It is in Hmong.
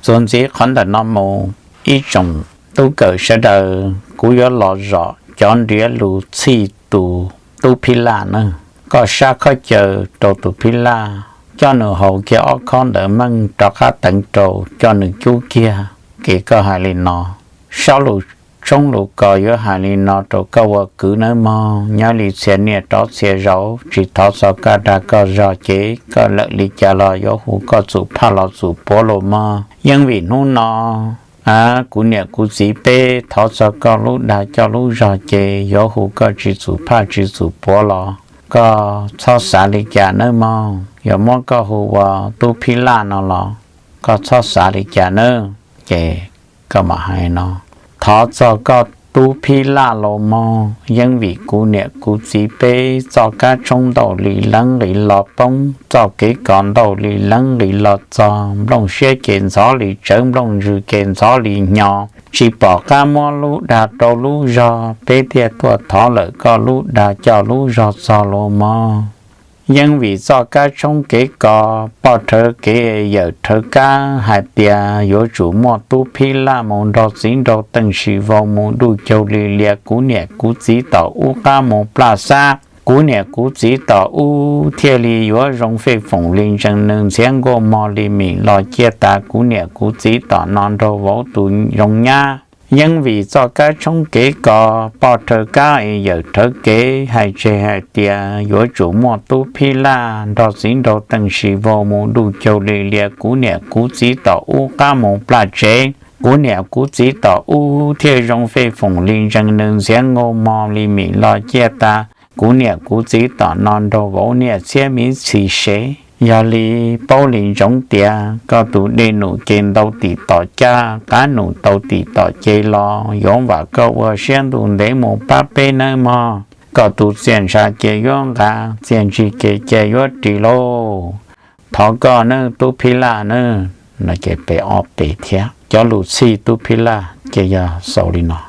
Txuas ntxiv qhov ntawm no mus, ib tsoom tub kawm sawv daws, kuv yuav los zom cov nriav lus txhij tus tub phib laj na. Koj sab khob caw rau tus phib laj, coj nws haus kiag ob khob ntawd meej rov qab teev rau, coj nws cub kiag. Kev koj hais li no, sab lus tshoob lus kos yuav hais li no rau koj ua kwv nawb mog. Nyob li txhia niaj rov txhia zaus, tsis thov txog koj dag koj zog ces koj lawm li cas los yuav hu koj txum phaj los txum puav los mog. Yeej vim hnub no kuv niam kuv txiv peb thov txog koj lub dag coj lub zog ces yuav hu koj tsis txum phaj tsis txum puav los koj txhob xav li cas nawb mog. Yog muab koj hu ua tub phib laj no los koj txhob xav li cas nawb. Ces koj mam hais no, thov txog koj tub phib laj los mog. Yeej vim kuv niam kuv txiv peb txoj kab tshoob ntau li leeb nqis los poob, txoj kev kos ntau li leeb nqis los txog, nplooj siab ces ntxhov li tsawv, nplooj ntsws ces ntxhov li hnyo, tsis pom qab muab lub dag rau lub zog, peb thiaj tuaj thov lawm koj lub dag coj lub zog txog los mog. Yeej vim txoj kab tshoob kev kos, poj rhawv kev yawm rhawv kab hais tias yuav tsum muaj tub phib laj mus nrog txiv nraug teej sis vau mus duj caug li lias kuv niam kuv txiv tom ub qab mus plaj xab. Kuv niam kuv txiv tom ub thiaj li yuav zoo fej foom li ntsees, nws ntxhiab nkuaj mog li mim los ciaj tas, kuv niam kuv txiv tom no nraug vauv tus zoo nyab. Yeej vim txoj kab tshoob kev kos, poj rhawv kab es yawm rhawv kev hais tseg hais tias yuav tsum muaj tub phib laj nrog txiv nraug teej sis vau mus duj caug li lias kuv niam kuv txiv tom ub qab mus plaj tsev. Kuv niam kuv txiv tom ub thiaj zoo fej foom li ntsees, nws ntxhiab nkuaj mog li mim los ciaj tas, kuv niam kuv txiv tom no nraug vauv niaj txhiab miv txhis sev. Yog li paub li ntsoov tias koj tus dej num ces ntau tim tom caj, qab num tau tim tom ces los yuav vam koj ua siab ntuj ntev mus pab peb nawb mog. Koj tus txiaj ntsha ces yuav nqa, txiaj ntsig ces cia yuav ris lauj. Thov koj nawb tub phib laj nawb. No ces pem ob pem thiab cov lus txhij tub phib laj ces yog xaus li no.